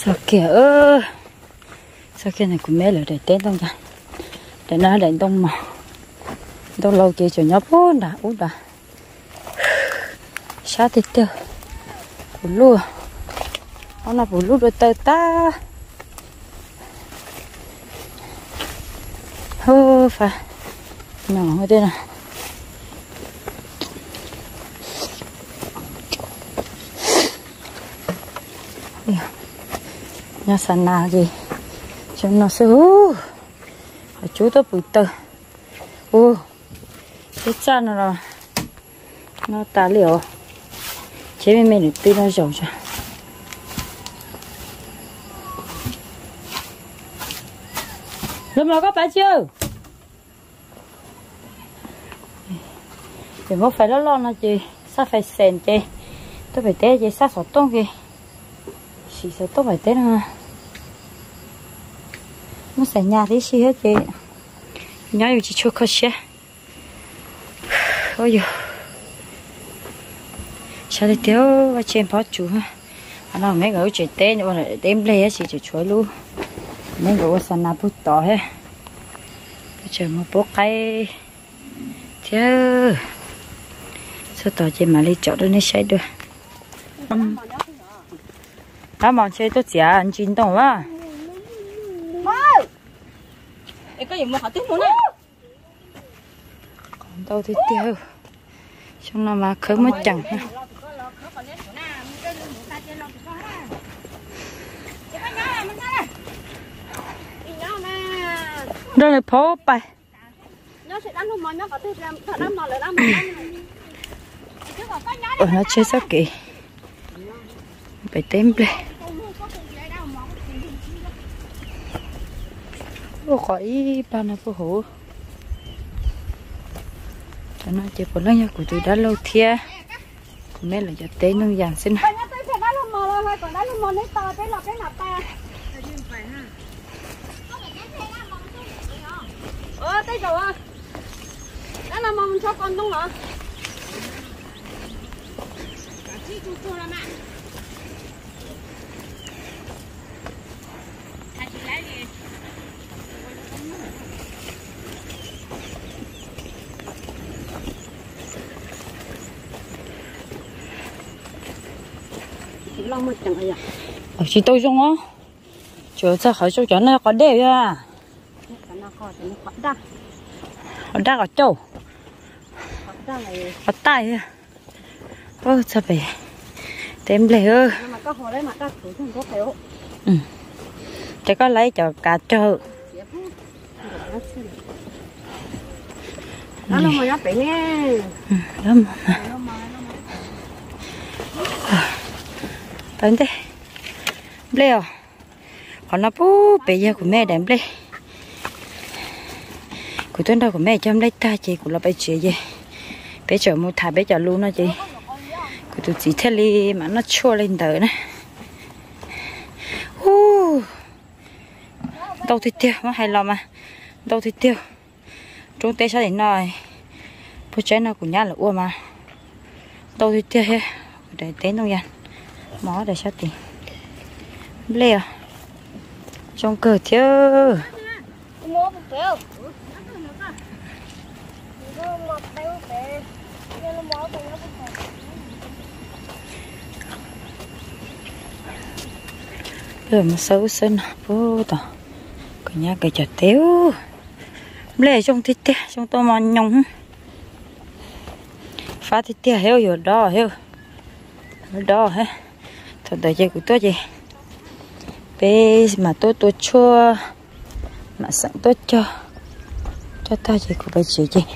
Txog kiag, txog kiag ntawm kuv me lawv daim teb ntoo cas, daim no daim ntoo mos, ntoo laus ces tseem nyob puag nram ub nrad. Sab tiag tiag. Puv luj, ob no puv luj dua taw tag. Hu, fa no tej no. Nyob xa nas ces zoo no xwb. Qhov cub tuaj pwm taws. Ua, cub txaj no los no tas li os. Cheb me me nws tw no zaum tso. Los mos koj pav tsi. Ces muab fais loj loj no ces xaj fais xees ces tuaj pem teb ces xaj xov tooj ces siv xov tooj pem teb no. Muab xais nyas tib si thiab ces nyob yus tsis tshua kho siab. Ua yog sab tiag tiag, vaj tse pob tsuv. Qhov no me nkawd lub tsev teb ua teb nplej thiab tsis tseem tshuav lub, me nkawd ua xa nas puag tod thiab. Tseem mus pub qaib thiab. Txog tod ces mam li tsom rau nej saib dua. Dab mos ntshe tuaj txiav ntsis ntoo a. Qhov ntau tiag tiag. Xyoo no mas khawb muaj ceem. Nrog nws phaub pais. Ua no tseg txoj kev pem teb nplej. Ua qhov ib plag no puag hauv. Cov no ces puav leej yog kuv tus dab laug thiab kuv me lawv cov teb ntoo yas xwb na. Tsis tau zoo os. Tsuas txog qhov zoo cov no qos dej. Qos daj qos cauj. Qos tais. Txog pem teb nplej. Ces koj laib cov kav cog. Tau ntej nplej os. Qhov no pub pem yog kuv me daim nplej. Kuv tuaj nrog kuv me cog nplej tag ces kuv los pem tsev ces peb tseem mus tham peb cov lus no ces kuv tus txiv thiaj li mam noj tshuaj li ntawd na. Hu, ntau tiag tiag, muab hais los mas ntau tiag tiag. Roob teb sab tim no, puag tsaib no kuv nyab lawv ua mas ntau tiag tiag thiab. Kuv daim teb ntoo yas, mos daim sab tid. Nplej os, zoo kawg thiab. Mus xawb ub xawb no puag tom kuv nyab kawg cov teb. Nplej zoo tiag tiag, zoo tuaj mos nyoos. Fab tiag tiag thiab, yuav dob thiab, yuav dob thiab. Thaum ntawd ces kuv tuaj ces peb mam tuaj tua tshuaj, mam xeem tuaj cog, cog tag ces kuv pais tsev ces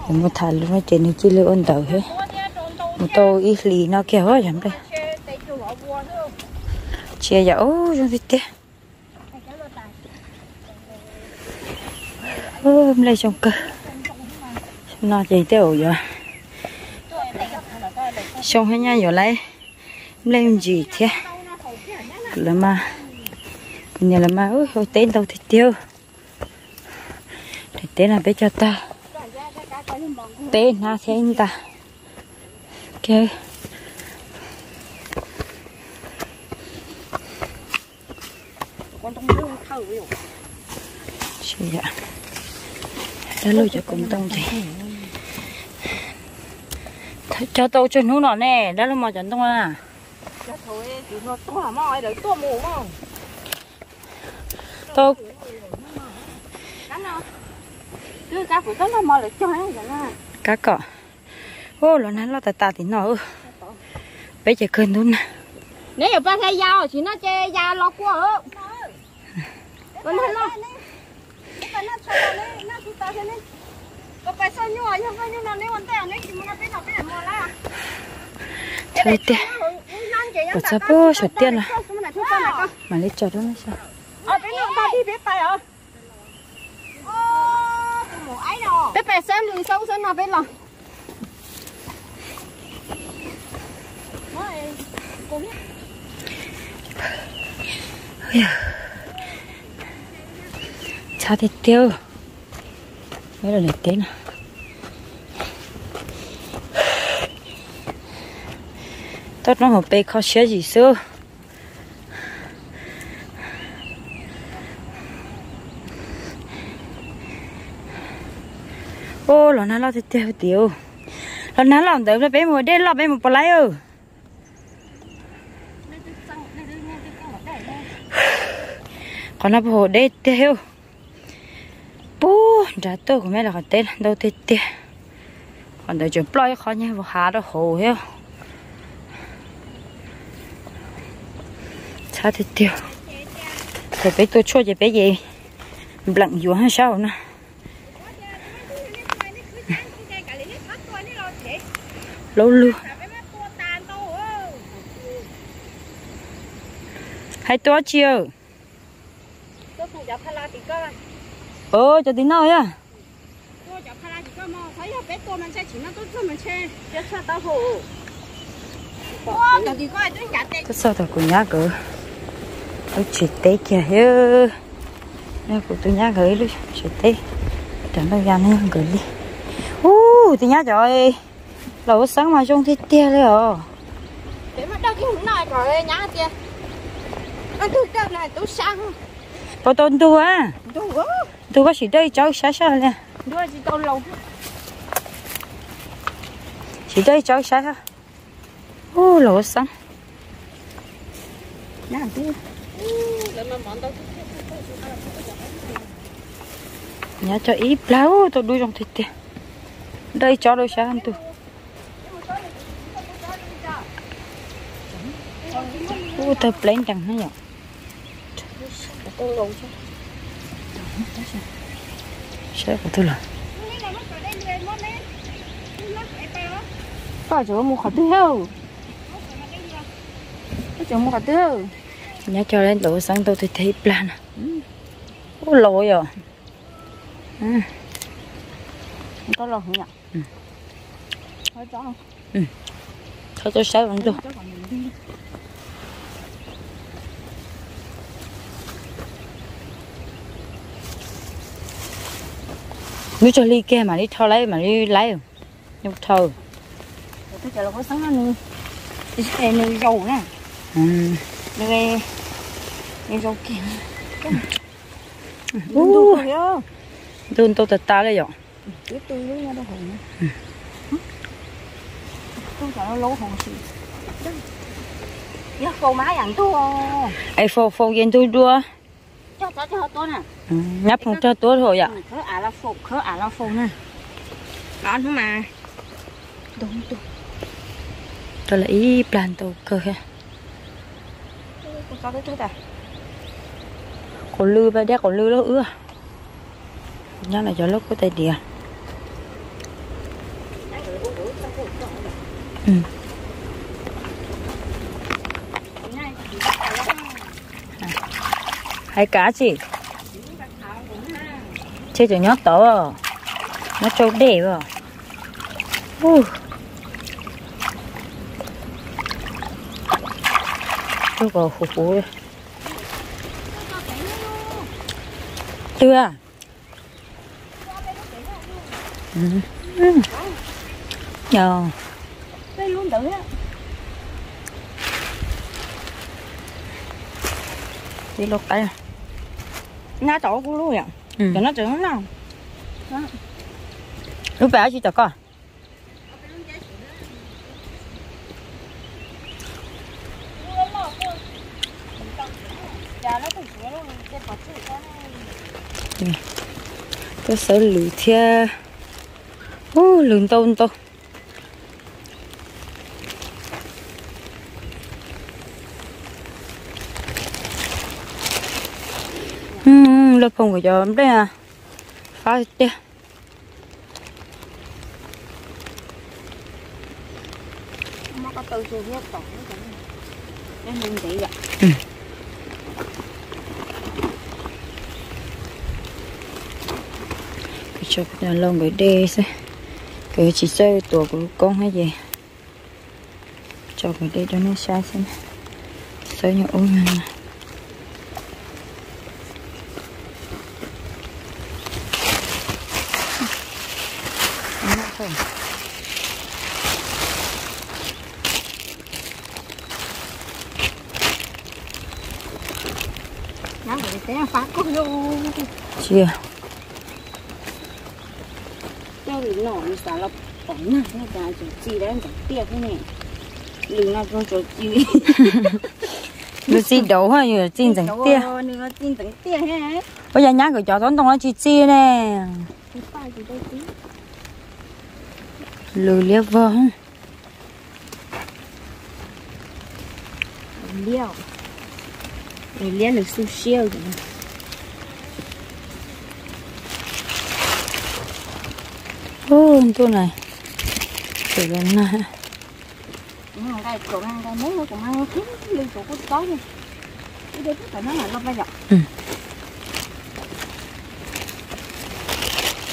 kuv mus tham lus no ces nws cia li ua ntawd thiab. Mus tau ib hlis no kiag yog nplej. Tsis yog, zoo tiag tiag. Nplej zoo kawg. No ces tej zaum yuav xyoo thiab nyaj yuav laib nplej ntsis thiab. Kuv lawv mas, kuv niam lawv mas ua teb ntau tiag tiag. Daim teb no peb cog tag peb hnab thiab ib nta. Kiag, Dab laug cov kaus ntoo ces cog tau tsawg hnub no ne, dab laug mos cov ntoo na. Tau kab kom. Ua los nag loj tas tas tim no. Peb ces kawg ntub nag. Neb yuav pab hlais ya tsis no ces ya los kua. Thaum tiag, puas txog puag saum tiaj no, mam li tso rau no xwb. Peb pais xab lws xab ub xab no peb los. Txhab tiag tiag. Nyob rau nram teb no, toj roob hauv pes kho siab zim xwb. Ua los nag loj tiag tiag tiag. Los nag loj ntawd peb mus dej loj peb mus puas laib. Qhov no puag hauv deb tiag thiab. Puag nrad tuaj kuv me los qhov teb ntau tiag tiag. Qhov ntawd tseem ploj ib qho nyuag vos hav rau hauv thiab. Txhab tiag tiag. Thaum peb tua tshuaj ces peb ces npleem yuav sab hauv no. Laub lug. Hais tua tsi? Cov tim no yog. Tuaj txog tom kuv nyab nkawd lub tsev teb kiag thiab. Kuv tus nyab nkawd ib lub tsev teb, cov ntoo yas no yog nkawd li. Ub, tus nyab cov laus ua xeeb mas zoo tiag tiag li os. Puas tau ntug a? Ntug koj sim dawj ib tsob saib sab li. Sim dawj ib tsob saib. Ub, laus ua xeeb. Nyab coj ib plag, ub, tau dub zoo tiag tiag. Dawj ib tsob rau sab ntug. Ub, tawg pleb nrees na yom. Saib qhov twg los. Koj tseem mus qhov twg? Koj tseem mus qhov twg? Nyab coj laus ua xeeb ntau tiag tiag ib plag na. Ub, laus yom. Koj los hov. Koj tau saib ua ntug. Nub tsog li kiag mam li rho laib mam li laib. Nws rho. Nws zaus na. Nws zaus kiag. Ntug ntau tas tas li yom. Es faus faus ces ntug dua. Nyab phoom rog tuab dhau yom. Tau lawm ib plag ntau kawg thiab. Qaum lw, dab qaum lw loj wb. Nyob no cov loj kuj tais diav. Hais kav tsi? Ntshe tseem nyob tod, nyob tsau dej as. Tsau kom huv huv. Twg a? Peb lub ntawd, peb lub qaib. Nab tom kuv lub yom. Cov no tseem noj. Lub pem tsis tom koj. Tuaj xawb lws thiab. Ub, lws ntau ntau. Lawv phoom kuv cov nplej fab tiag. Tso lau nkawd dej xwb, nkawd tsis txawj tuav kuv lub koob thiab ces tso nkawd dej rau nej saib xwb, xawb nyuag ub nyuag no. Cia. Lub txij dauv yuav txij ntxeev tiaj. Ua cas nyab nkawd cov tsob ntoo no tsis txij ne? Lws liab vog. Liab, liab lws xub siab. Ub, ntuj na, tseem los nag.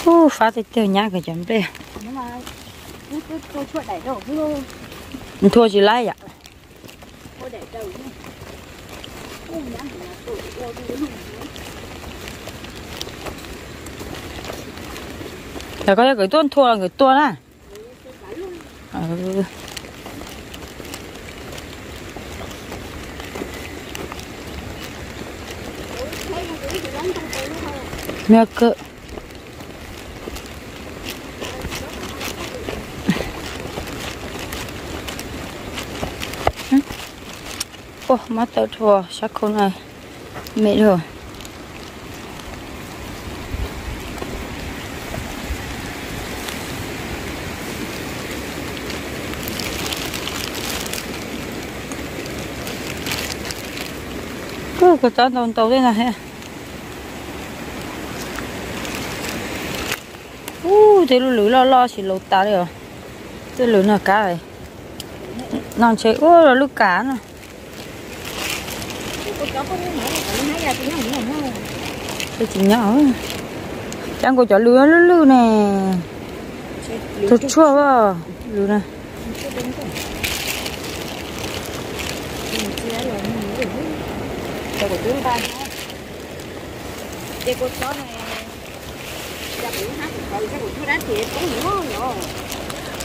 Ub, fab tiag tiag nyab nkawd cov nplej. Nthua tsis laib yom. Yog koj yog nkawd tuaj nthua los nkawd tuaj na. Nyob kawg. Ua, mob tawm dhau sab khau no, me dhau. Ub, kua txob ntau ntau tej no thiab. Ub, tej lub lws loj loj tsis laus tas li os. Tej lws no kab, no ntshe ua lub kam no. Tsis nyob, cas nkaus cov lws lwj lwj ne. Tus tshuaj lws na.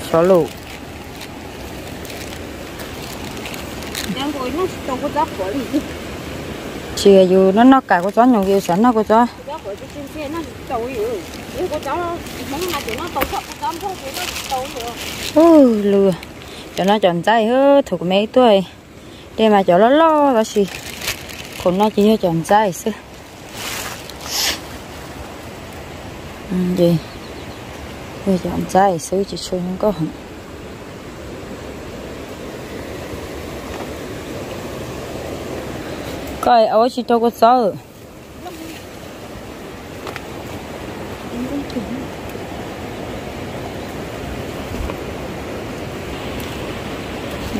Xyov lus. Tsis yog yus noj noj kam kua txob nyoos, yus xav noj kua txob. Ub, lws. Cov no cov ntxaib, thaum kuv me tuaj, dej mas cov loj loj tab sis thaum no ces yog cov ntxaib xwb. Yog cov ntxaib xwb tsis tshua zoo nkauj heev. Koj ua tsis rau kua txob.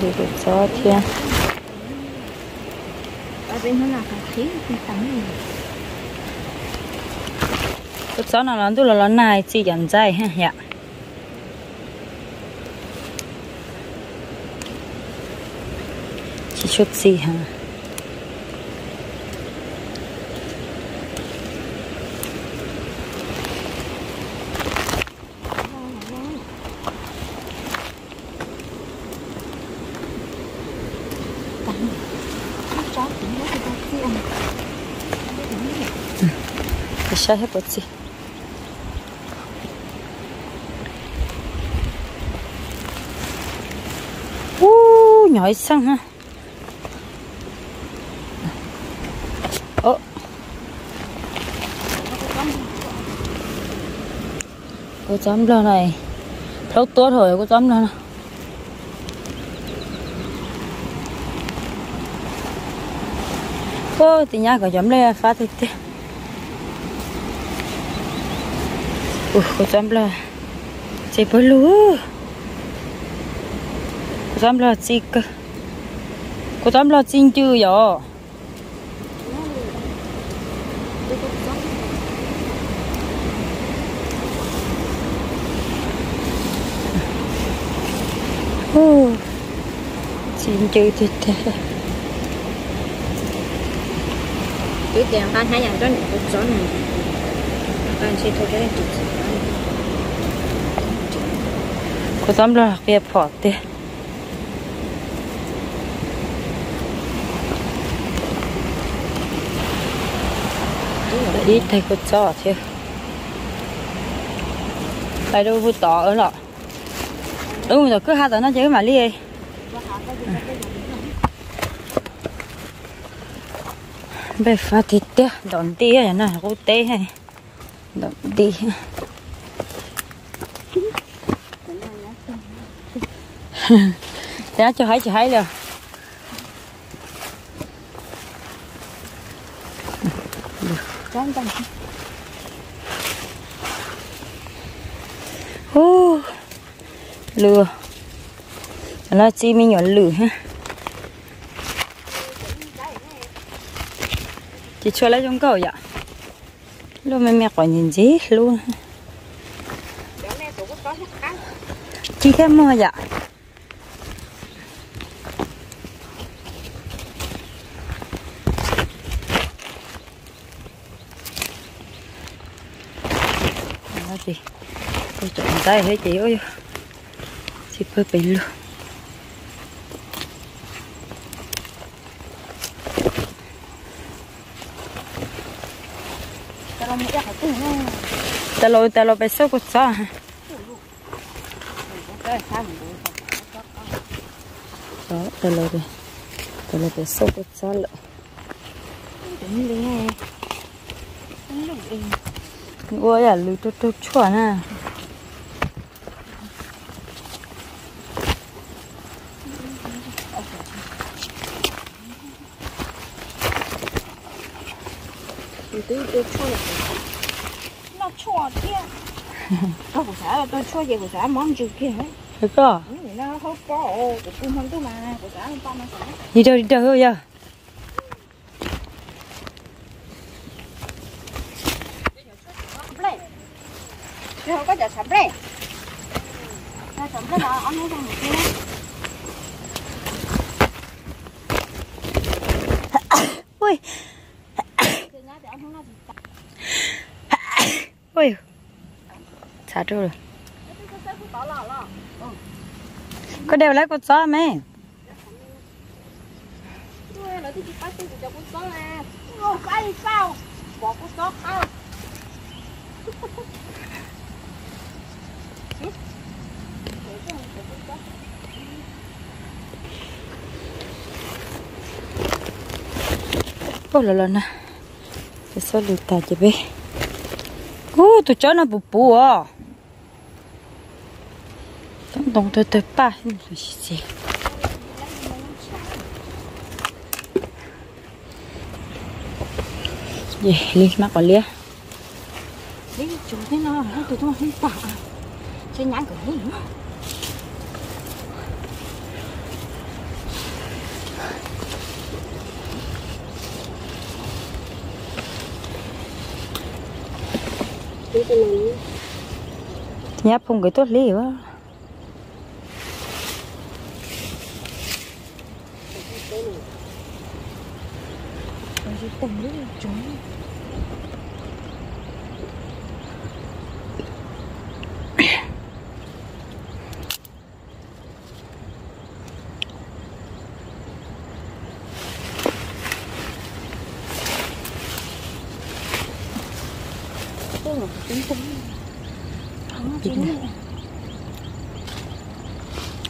Kua txob thiab. Kua txob no los ntuj los los nag txi cov ntxaib yom. Tsis tshua txi heev. Saib thiab puas txi. Ub, nyob ib xeej na. Kua txob nplog no, plaub tuab dhau kua txob nplog no. Ub, txiv nyab kom cov nplej fab tiag tiag. Ua, kua txob nplog txi pawg lug. Kua txob nplog txi kawg. Kua txob nplog txi ncw yom. Txi ncw tiag tiag. Twb tias nqa hnab yas nrog niam tus txob nws, nqa ntshe tau cov neeg tus txiv. Kua txob nplog qia phom tiag. Ib teg kua txob thiab. Pais rau hauv tod los. Wb mus tom kwj ha tom no ces wb mam li. Nplej fab tiag tiag, ntom nti na, qub teb, ntom nti. Ces cog haib tsis haib li. Ub, lwm, los txi me nyuam lwm thiab. Ces tshuav lawv zoo nkauj yom. Luaj me me qos ntxiv ntxiv hlub. Ci thiab muag yom. Ntxaib thiab ces tsis pawg pes lug. Tas los, tas los pem xauj kua txob. Tas los pem xauj kua txob lawm. Ua yam lwm rau rau tshuaj na. Noj tshuaj thiab. Kuv xav tau tshuaj ces kuv xav mob ntsws kiag. Koj, kuv pw hmo ntuj mas kuv xav pa mas xav. Li daws li daws yog. Koj cov tshav nplej, tshav nplej no ob hnub zoo mus xwb. Ui, ui, txhav rau lawm. Koj de lawv kua txob me. Ub, los los na, peb xauj lwm tas ces peb. Ub, tus tsob no puv puv os. Cov ntoo tawg tawg paj xwb. Li hmab qos liab. Nyab phooj nkawd tuaj hlib a.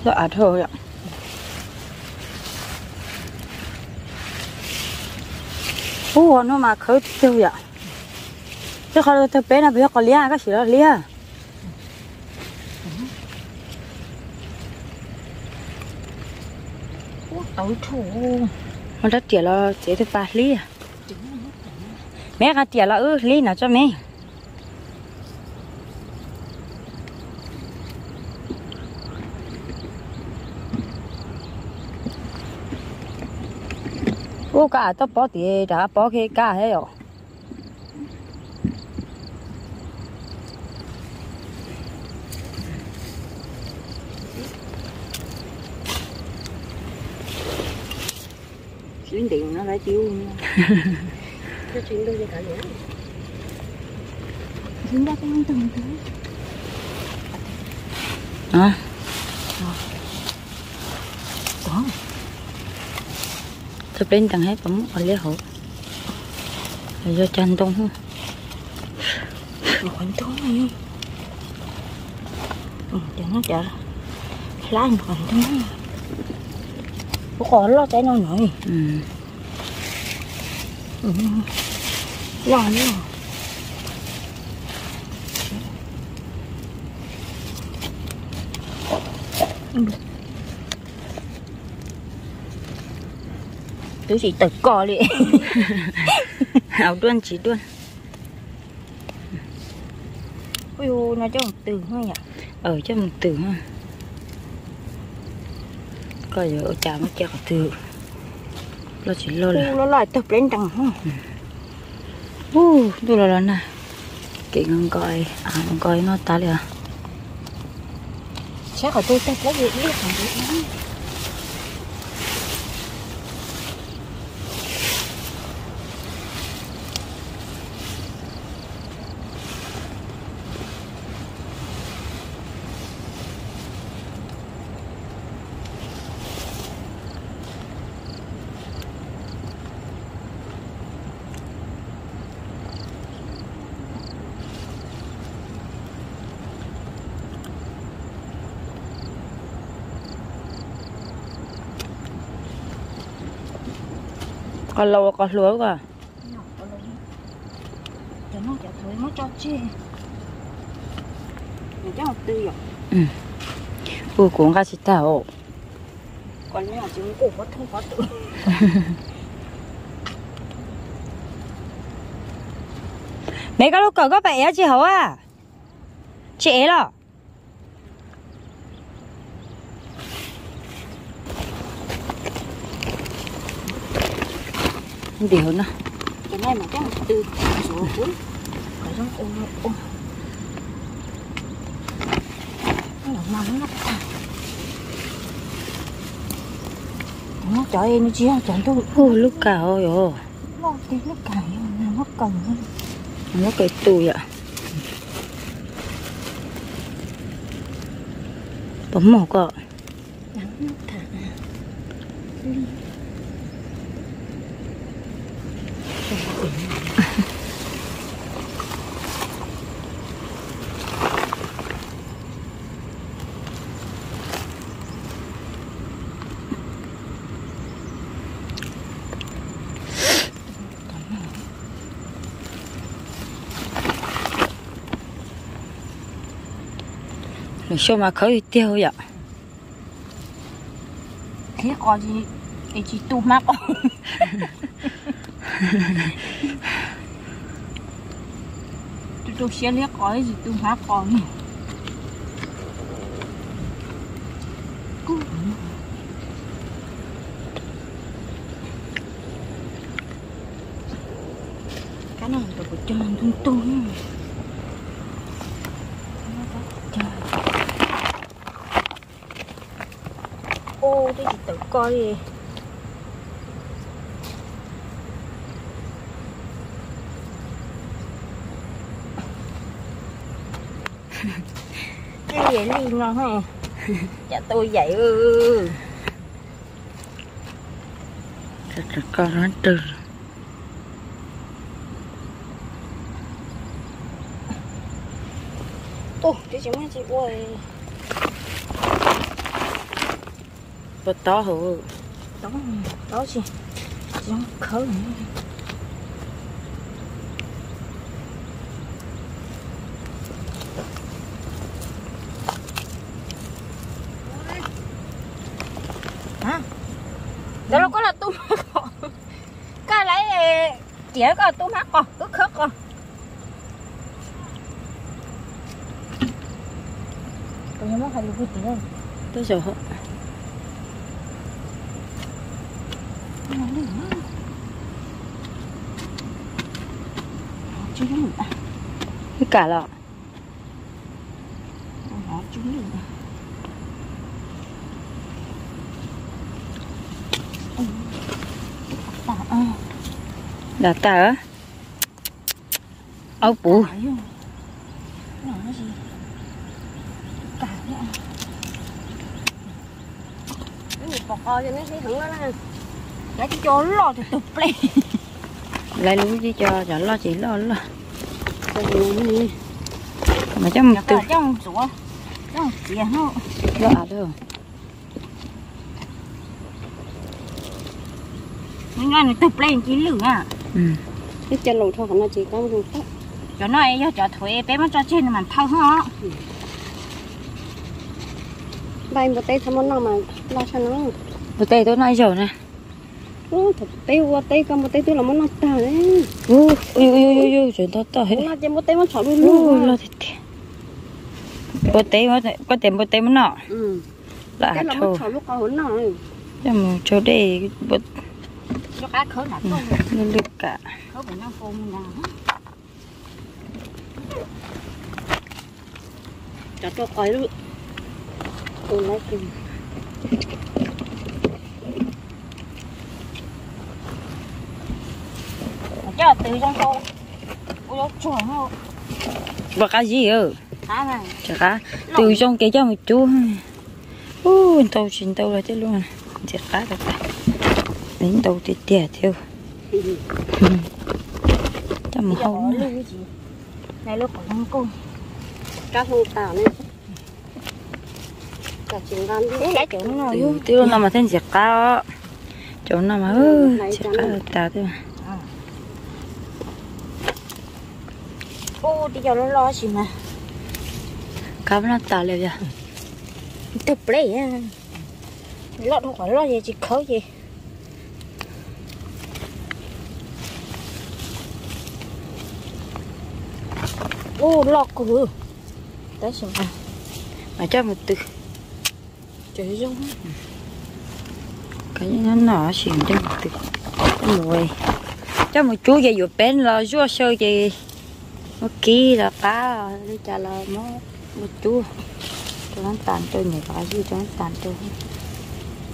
Loj av dhau yom. Ub, hnub mas khawb tiag yom. Tej qhov tawg peb no puas yog qos liab, koj sim los liab. Muab rab riam los txiav tus pas hlib. Me qas riam los wb hlib no tso me. Ub, kab av toj pob tid, rov qab pob kiag kab thiab yom. Tawg pleb ntees thiab, puas muaj qos liab hauv? Yog cov ntoo. Qhov ntoo, cov no cov hlab qhov ntoo. Ua qos loj tsaib no no. Loj loj. Twb tsis tawm koj li. Haus duaj ntsis duaj. Ui, no coj mus twm yom. Coj mus twm. Koj yuav ua cas muab cia qhov twg loj tsis loj li. Loj loj tawg pleb nrees. Ub, ntuj los los nag. Kev nkaus nkaus, av nkaus nkaus noj tas li os. Saib qhov twg tawg pleb li ib qhov ntawd. Qos laus qos hluas os. Ua kuv nqa tsis tag os. Me, koj lub kawm koj pab ev tsis hauv a? Tsis ev los? Ntim hauv no. Cov no tsis yog cov ntuj. Ub, lub kawm os. Lub kawm, muab kawm tu yom. Puas muaj koj? Lwm xyoo mas khawb tiag tiag yom. Qhib qos es tsis tu hmab qos. Tu rau siab liab qos tsis tu hmab qos li. Kab no rau kuv cog ntug ntug. Ub, twb tsis tawm koj li. Twb li li no, cas tau yaim. Koj rab rwg. Ua, twb tsis muaj tsis ua. Puas tob hauv? Tob, tob tsis, tsis zoo khawb. Cov los koj los tu hmab qos, koj lawv tiav koj tu hmab qos, koj khawb qos. Twb kam los. Dam tas. Aub puv. Lawv lub tib co cov loj ces loj loj. Mas coj mus tw. Loj av lawm. Nws tug pleb ci lwj na. Cov no yog cov thuav peb muab tso tseg nws mam thawj hov. Npua teb txhob muab noj mas loj tshaj no. Npua teb tuaj noj ib zaug na. Thaum peb ua teb koj npua teb twb los muab noj tag. Ua, ua, ua, ua, tseem ntau toj thiab. Noj ces npua teb muab tshov lub lub. Loj tiag tiag. Npua teb, koj tias npua teb muab noj. Loj av tshauv. Coj mus tsau dej. Lwj lwj kam. Cov rau qos lub. Coj tw zoo rau ua zaub tsuag. Ua qab zib. Tsis qab, tw zoo ces coj mus cub. Ub, ntau tsis ntau los tej lub ntxim qab tas tas. Ntau tiag tiag thiab. Coj mus hau. Twb lub no mas thiaj ntxim qab os. Cov no mas ntxim qab tas tas thiab. Ub, tib co loj loj sis mas. Qab noj tas li yog. Tug pleb, loj dhau qhov loj ces tsis khawb ces. Ub, loj kawg. Tab sis mas coj mus tw. Cov zoo. Noj sim coj mus tw. Coj mus cub ces yuav peb los zuaj xyaw ces muab kib los qab li cas los muab cub. Rau nab tas rau, niam rov qab zij rau nab tas rau.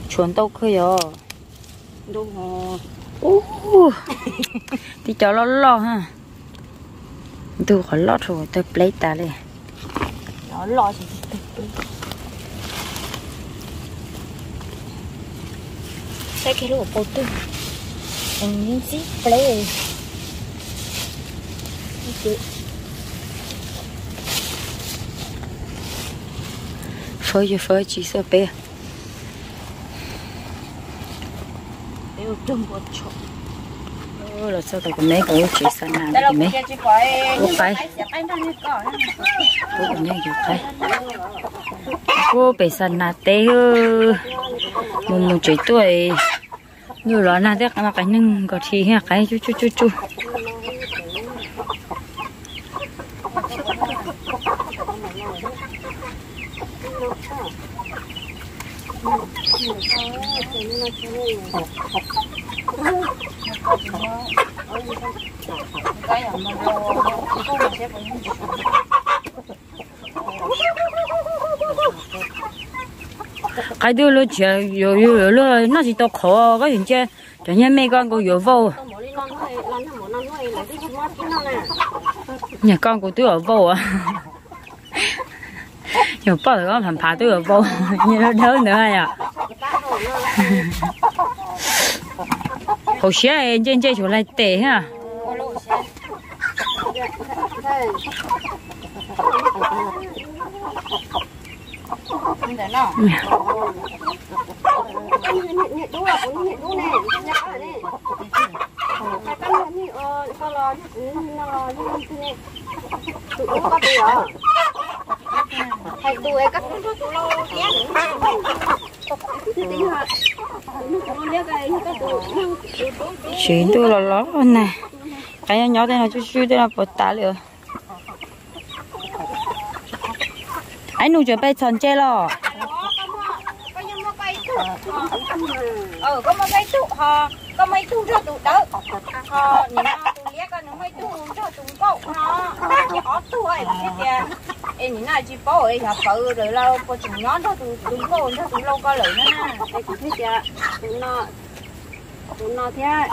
Tshuav ntau kawg yog. Ub, tib co loj loj ha. Ntug qhov loj rau tawg pleb tas li. Saib kiag lub hauv paus twg, ntxim pleb. Fawb yog fawb tsis xwb peb. Los txog tom kuv me, kuv lub tsev xa nas, kuv me ua qaib. Ua kuv me cov qaib. Ua pem xa nas teb, mus mus tsev tuaj, nyuj los nag thiab, qaib neeg nkaus thi thiab, qaib tsuj tsuj tsuj tsuj. Qaib twb luag tsis, luag noj tsis tau qhauv, koj tseem ntsia cov nyuag me koj nkaus yuav vau. Nyuag koj nkaus twb yuav vau. Nyuag poj ntawd koj phav phav twb yuav vau, nyuag dawb dawb ntawd yom. Hauv siab ntse ntse tsuas laig tes thiab. Tsis ntuj los los na, qab nyob nyob tej no tsuj tsuj tej no puas tas li. Ib nus tseem peb txhos ntse los. Koj muaj ib tug ho, koj muaj ib tug nrog tus dawb, ho nim no tus liab koj nws muaj ib tug nrog tus nkauj no, ces ob tug es kuv thiaj tias, es nim no tsis paub es yog pawv lawm los puas tseem nyob nrog tus nkauj nrog tus lau ko lawm na. Es kuv thiaj tias tus no, tus no thiab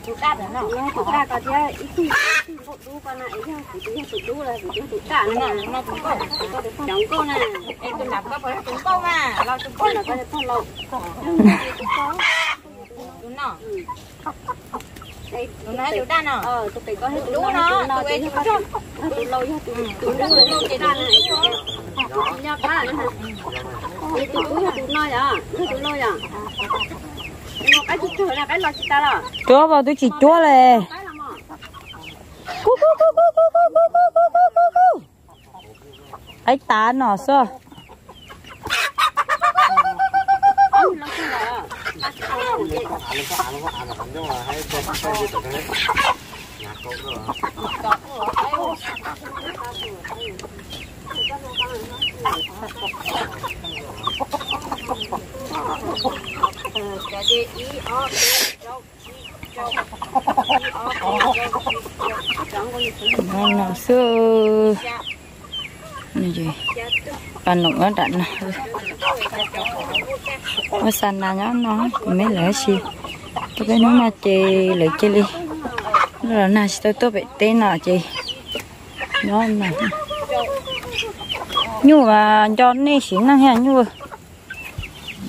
tus daj, tus no tus daj ko thiab ib tug, ib tug nkauj dub ko na, es yog kuv tus yog tus dub los kuv tus yog tus daj na, tus no tus nkauj, tus no tus nkauj na, es tus nram ko puas yog tus nkauj mas los tus nkauj, tus no, tus no tus daj no, tus dub no, tus es tus lau, tus lau ces tus daj na, nyob qab na, tus dub yog tus no yom, yog tus lau yom. Cuab vas twb tsis cuab li. Qaib tas no xwb. No xwb. Pas noom nram no, ua xa nas nyob no, kuv me lawv si, tuaj peb hnub no ces lawv cia li los nag tsis tau tuaj pem teb no ces nyob no. Nyuj nco nej sim neej thiab nyuj.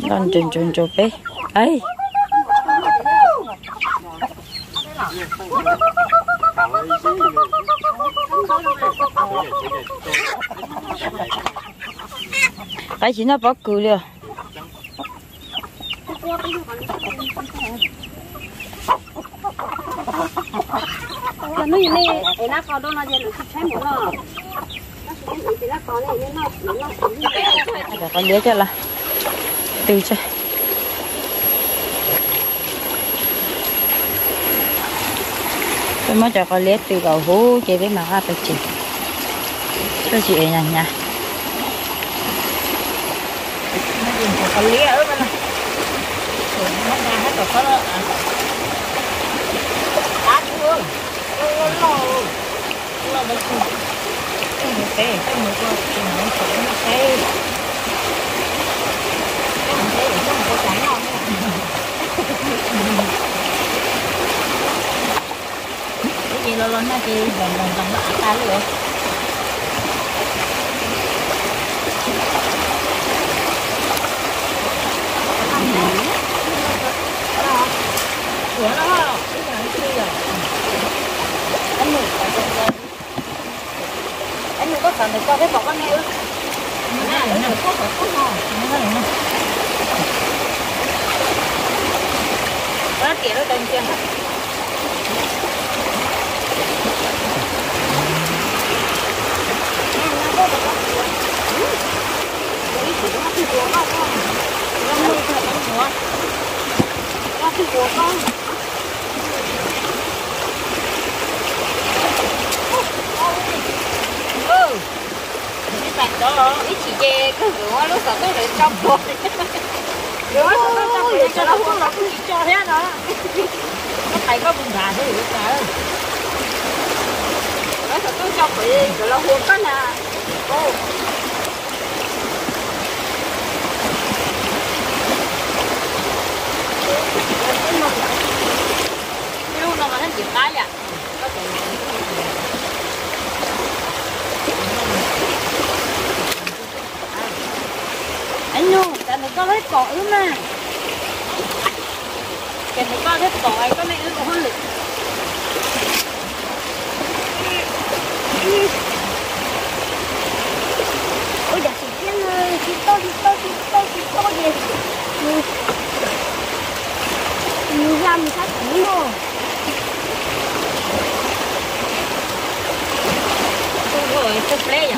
Los ntsaws ntsaws ntsaws peb. Qaib tsis noj pob kws li os. Cov qos liab coj los tws tso. Peb muab cov qos liab tws kom huv ces peb mam nqa pais tsev. Koj tsis ev hnyav hnyav. Ces los los nag ces nploos nploos nploos tas li. Suav no, ib yam li yom. Ib nus koj xav ntawm koj thiab kom koj me wb. Koj tiam lub tau ntsia. Ib chim ces kawg nkawd muab lub xov tooj ntawd tso pov, lub xov tooj tso pov, cov loj huv los kuj tsis tso thiab no. Koj qais koj mus nrad thiab yuav cas. Lub xov tooj tso pov, cov loj huv koj na. Lub no mas ntim qab yam. Nug, cas nws koj thiaj pom wb mas? Cas nws koj thiaj pom koj me wb ua hauj lwm? Ua yam tsis tau tsis tau tsis Cab kav xus me a.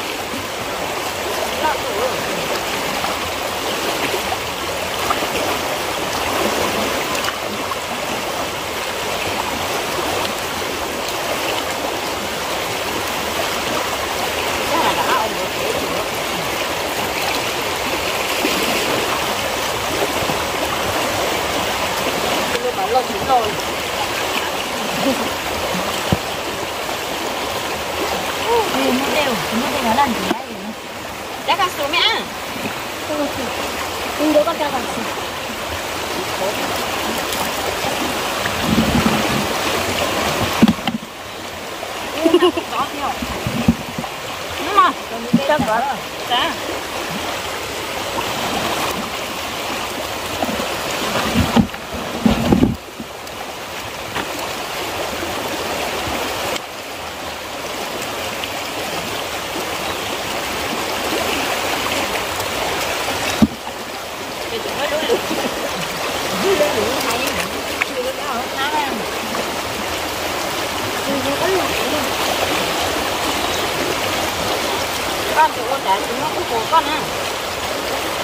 Koj tus ua nrad tsis muab kuv hu koj na.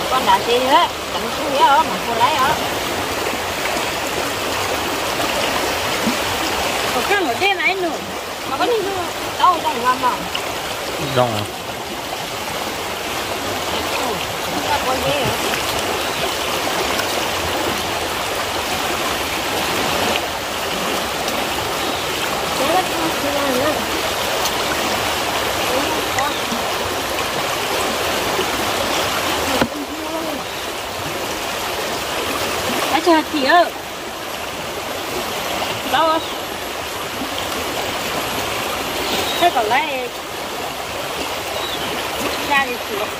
Koj nrad ces deev kuv thiab os, mam hu lawm os. Kom koj mus dej mas ib nus. Mas koj niag tau zoo mas. Zoo. Tab sis hais tias tau, thiaj kom lawv da li tus.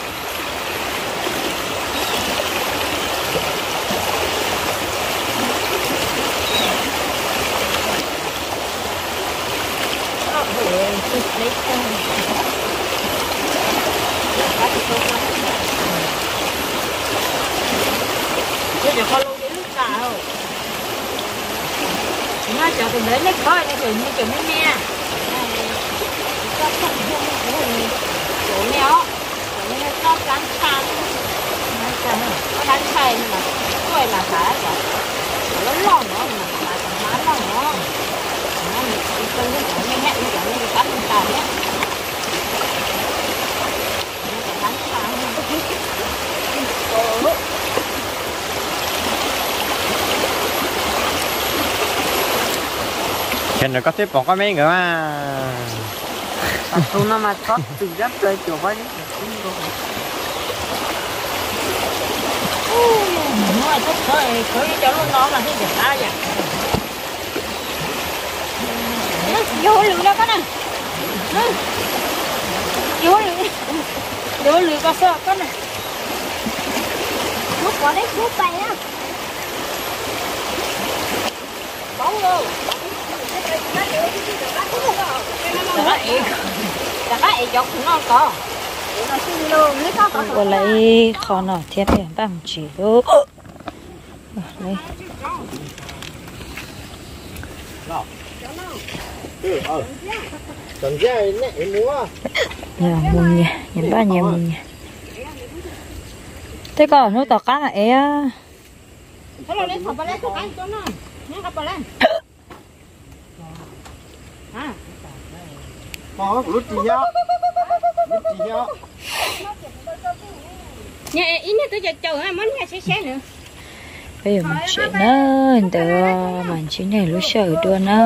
Cov tus ntawd nej khov nej tseem me tseem me me. Cov me os, cov me toj dab ntsha, toj dab ntsha mas tuaj mas xav cov loj loj no mas xav cov hmab loj no. Cov me me thiab cov me me tab tas thiab. Ces ntawm koj twb pom koj me nkawd mas. Tus no mas txhob txwm dab plaws cuam koj. Cov loj no mas thiaj ntxim qab yom. Yus hauj lwm no koj na. Yus hauj lwm, yus hauj lwm koj xwb koj na. Muab pov dej kub pais na. Rov qab ev cov kuv no tod. Ua lawm ib qho no thiab peb npaj mus tsev lauj. Mus nyias, nyias npaj nyias mus nyias. Tej ko hnub tom qab mas ev. Peb yuav mus tsev na, ntawd mas ntsib nej lub sij hawm dua na.